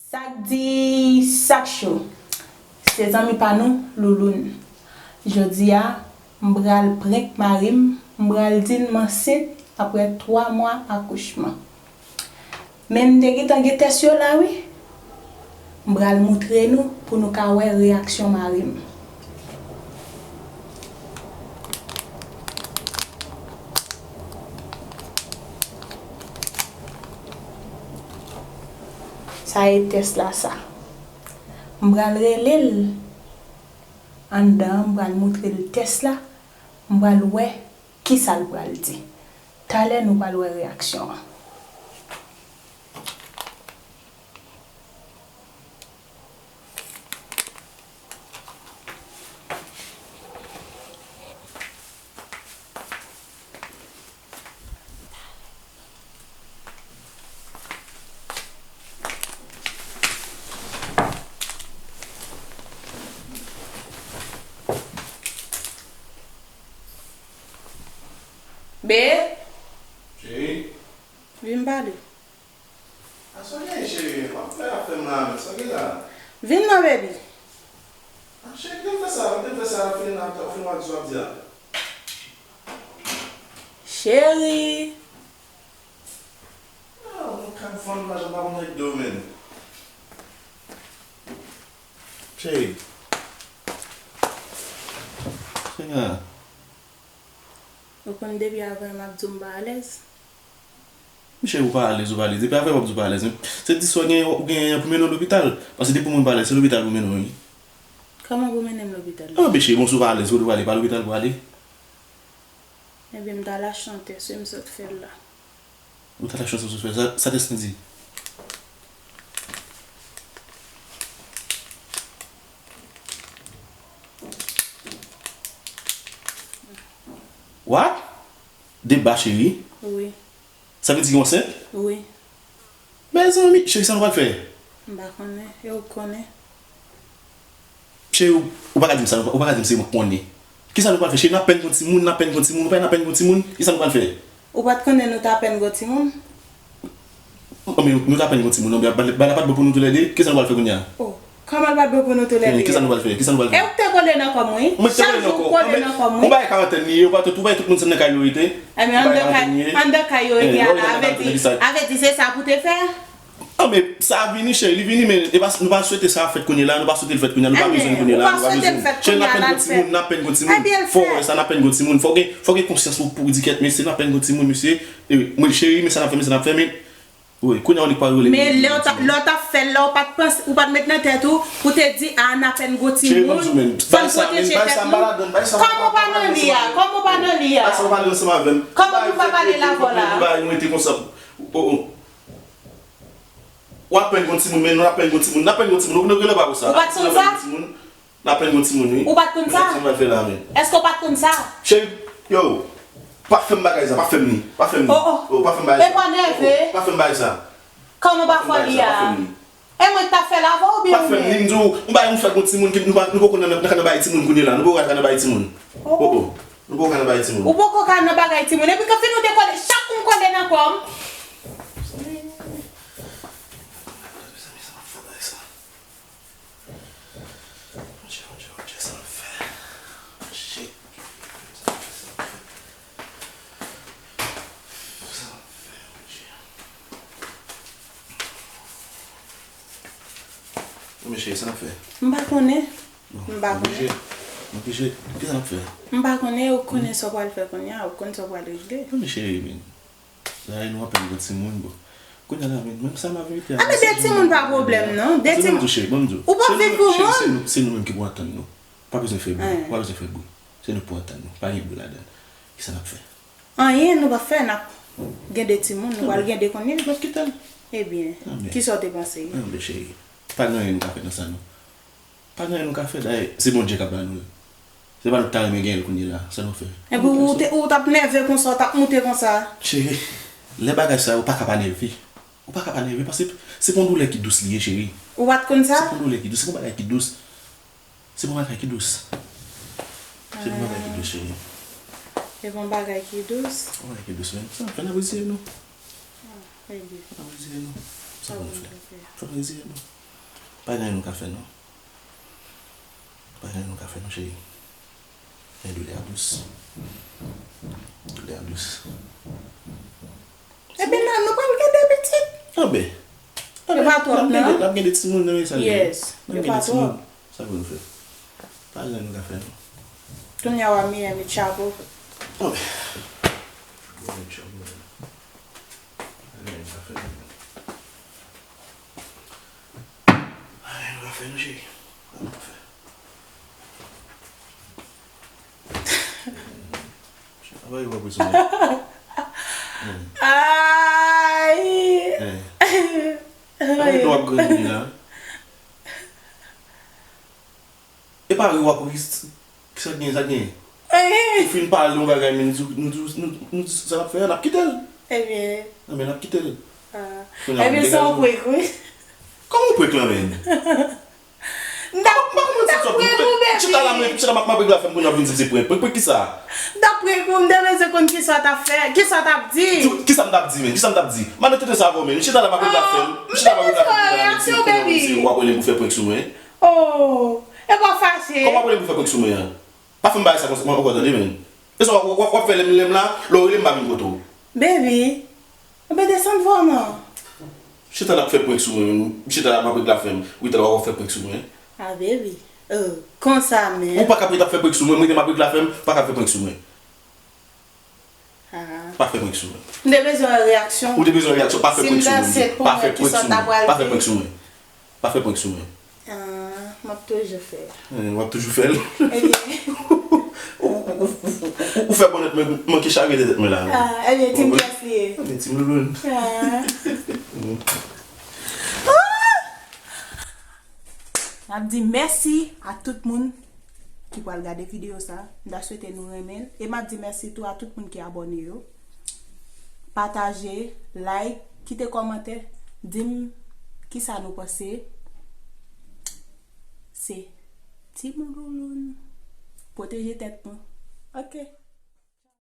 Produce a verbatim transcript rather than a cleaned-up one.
Sa k di, sa k cho. Se zanmi pa nou, Louloun. Jodi a, m pral prank mari m, m pral di l m ansent apre twa mwa akouchman. Men m te gentan gen tès yo la wi. M pral moutre nou pou nou ka wè reyaksyon mari m. Sa e tès la sa. M pral rele l anndan an, m pral moutre l tès la, m pral wè kisa l pral di. Talè nou pral wè reyaksyon an. Be, Cheri. Vin pale. A sa w genyen, cheri? W ap fè afè m la menm. Sa w gen la? Vin non, baby. A, cheri, kite m fè sa, kite m fè sa, fin ap, fin wè sa w ap di a. Cheri. A, mwen ka fanm pa janm pa konn règle w menm. Cheri. Cheri. Ou konn depi avan m ap di w m pa alèz. Monchè, ou pa alèz, ou pa alèz. Depi avan m ap di w pa alèz. Se di sa w genyen, ou genyen an pou mennen w lopital. Paske depi moun pa alèz, se lopital pou mennen w, wi. Kòman pou mennen m lopital? A, monchè, bon, si w pa alèz, kote w prale? Pa lopital pou ale? Ebyen, m t al achte yon tès, wi, m sot fè l la. Ou t al achte yon tès, ou sot fè l. Sa, sa tès lan di? What? Deba, cheri? Wi. Sa vle di gen ansent? Wi. Mezanmi, cheri, sa nou pral fè? M pa konnen, e ou k konnen? Cheri, ou, ou pa ka di m sa, ou pa ka di m se mwen k konnen. Kisa nou pral fè? Cheri, n ap penn gon timoun, n ap penn gon timoun, ou pa wè n ap penn gon timoun, kisa nou pral fè? Ou pa t konnen nou t ap penn gon timoun? Anben, nou t ap penn gon timoun, anben, bagay la pa t bon pou nou toulède, kisa nou pral fè kounye a? Oh. Kòman l pa t bon pou nou toulède? Kisa nou pral fè? Kisa nou pral fè? E ou k te kole nan kò m, wi. Mwen te kole nan kò w? Chak jou ou kole nan kò m, wi. Yon bagay karantèn li ye, ou pa tout, ou pa tout moun se nan kay yo rete. Ebyen, anndan kay, anndan kay yo rete a la, avèdi, avèdi se sa pou te fè? Anben, sa vini, cheri, li vini, men e pa, nou pa swete sa fèt kounye la, nou pa swete l fèt kounye la, nou pa bezwen l kounye la, nou pa bezwen l. Cheri, n ap penn gon timoun, n ap penn gon timoun. Fò w wè sa, n ap penn gon timoun. Fò w gen, fò w gen konsyans pou, pou w di kèt, mesye, n ap penn gon timoun, mesye. E, mwen, cheri, men sa n ap fè, men sa n ap fè, men Wi, kounye a w li pa rele m. Men lè w t ap, lè w t ap fè l la, ou pa t panse, ou pa t met nan tèt ou pou te di, a, n ap penn gon timoun, fò n pwoteje tèt nou. Kòman w pa nan li a? Kòman w pa nan li a? Kòman pou w pa pale la avè w la? W ap penn gon timoun, men nou n ap penn gon timoun, n ap penn gon timoun, nou rele pa pou sa. Ou pa t konn sa? N ap penn gon timoun, wi. Ou pa t konn sa? Kisa n pral fè la, men? Èske w pa t konn sa? Cheri, yo, pa fè m bagay sa, pa fè m li, pa fè m li. Oh, oh. Oh, pa fè m bagay sa. E pa nève. Oh, oh, pa fè m bagay sa. Kòman pa fè w li a? Pa fè m li. E mwen k t ap fè l avè w oubyen ou menm? Pa fè m li, m di w, yon bagay nou fè ak yon timoun ki nou pa, nou poko nan, nan ka nan bagay timoun kounye la, nou poko ka nan bagay timoun. Oh, oh. Oh, oh. Nou poko ka nan bagay timoun. Ou poko ka nan bagay timoun. Epi kanfin nou te kole, chak kou m kole nan kò m. Mezanmi, sa m ap fè bagay sa. Monchè, monchè, monchè, sa m ap fè. Shit. Sa m ap fè, sa m ap fè. Sa m ap fè, monchè. Bon, men cheri, sa n ap fè? M pa konnen. M pa konnen. Bon, men cheri, kisa n ap fè? M pa konnen, ou konnen sa w pral fè kounye a, ou konn sa w pral regle. Bon, men cheri, men. Sa e nou ap pèdi yon timoun, bon. Kounye a la, men, menm sa m ap verite a. A, men de timoun pa pwoblèm, non. De timoun. Ban m di w, ban m di w. Ou p ap viv pou moun. Se nou, se nou menm ki pou antann nou. Pa bezwen fè bri, pa bezwen fè bri. Se nou k pou antann nou. Pa gen bri ladan l. Kisa n ap fè? Anyen nou p ap fè, n ap gen de timoun, nou pral gen de kounye a. N ap kite l. Ebyen, kisa w te panse? Anben, cheri, pa gen anyen nou ka fè nan sa, non. Pa gen anyen nou ka fè, dayè, se Bondye k ap ba nou l. Se pa nou k ta renmen genyen l kounye la, sa nou fè? Epi ou te, ou t ap nève konsa, w t ap moute konsa. Cheri, lè bagay sa yo, ou pa ka pa nève. Ou pa ka pa nève, paske se pa yon doulè ki dous li ye, cheri. Ou pa t konn sa? Se pa yon doulè ki dous, se pa yon bagay ki dous. Se pa yon bagay ki dous. Se pa yon bagay ki dous, cheri. Se pa yon bagay ki dous? Se pa yon bagay ki dous, men. Sa n ap fè, n ap reziye nou. Ah, ebyen. N ap reziye nou. Sa pou n fè? Fò n reziye nou. Pa gen anyen nou ka fè non. Pa gen anyen nou ka fè non, cheri. Men doulè a dous. Doulè a dous. Ebyen, nan, nou pral gen de pitit. Anben. Yo pa twòp, non? N ap gen de timoun nan, men sa. Yes, yo pa twòp. Sa pou nou fè? Pa gen anyen nou ka fè non. Kounye a w ap miye met chapo. Anben. Miye met chapo. Pa gen anyen nou ka fè non. Anyen nou ka fè non, cheri. Anyen nou ka fè. Anba yo pa pwesyon. Ay! Anyen nou ap grandi la. E pa ri w ap ri, sa gen, sa gen. Ou fin pale yon bagay, men nou di, nou di, nou, nou di sa n ap fè a, n ap kite l. Ebyen. Anben, n ap kite l. Ebyen, se yon prank, wi. Kòman yon prank lan, men? M t ap, m t ap prank ou, baby. Chita la, mwen, chita m ap mabre glafè m kounye a vin di m se prank. Prank, prank kisa? M t ap prank ou, m te bezwen konn kisa w t ap fè, kisa w t ap di. Kisa m t ap di, men? Kisa m t ap di? M annik tande sa avè w, men. M chita la, mabre glafè m. M chita la, mabre glafè m kounye a, men di, kounye a, men di, w ap rele m pou fè prank sou mwen. Oh, e pa fache. Kòman w ap rele m pou fè prank sou mwen an? Pa fè m bagay sa konsa ankò, tande, men. E sa w ap, w ap, w ap fè lè m, lè m la, lè w rele m, m pa vin kote w. Baby, anben desann vwa non. Chita la ap fè prank sou mwen, men. Chita la ap mabre glafè m. Rita la w ap fè prank sou mwen. Ah, baby. Oh, konsa, men. Ou pa ka rete ap fè prank sou mwen, m rete mabre glafè m, pa ka fè prank sou mwen. Ah. Pa fè prank sou mwen. M te bezwen wè reyaksyon. Ou te bezwen reyaksyon, pa fè prank sou mwen. Si m danse pou mwen, kisa w ta pral di? Pa fè prank sou mwen. Pa fè prank sou mwen. Ah, m ap toujou fè. Eh, w ap toujou fè l? Ebyen. Ou, ou, ou, ou, ou fè bonnèt mwen manke chare de tèt mwen la. Ah, ebyen, team Jess li ye. Ebyen, team Louloun. Ah. M ap di mèsi a tout moun ki pral gade videyo sa. M ta swete nou renmen l. E m ap di mèsi tou a tout moun ki abòne yo. Pataje, like, kite kòmantè, di m kisa nou panse. Se Team Louloun. Pwoteje tèt nou. Ok.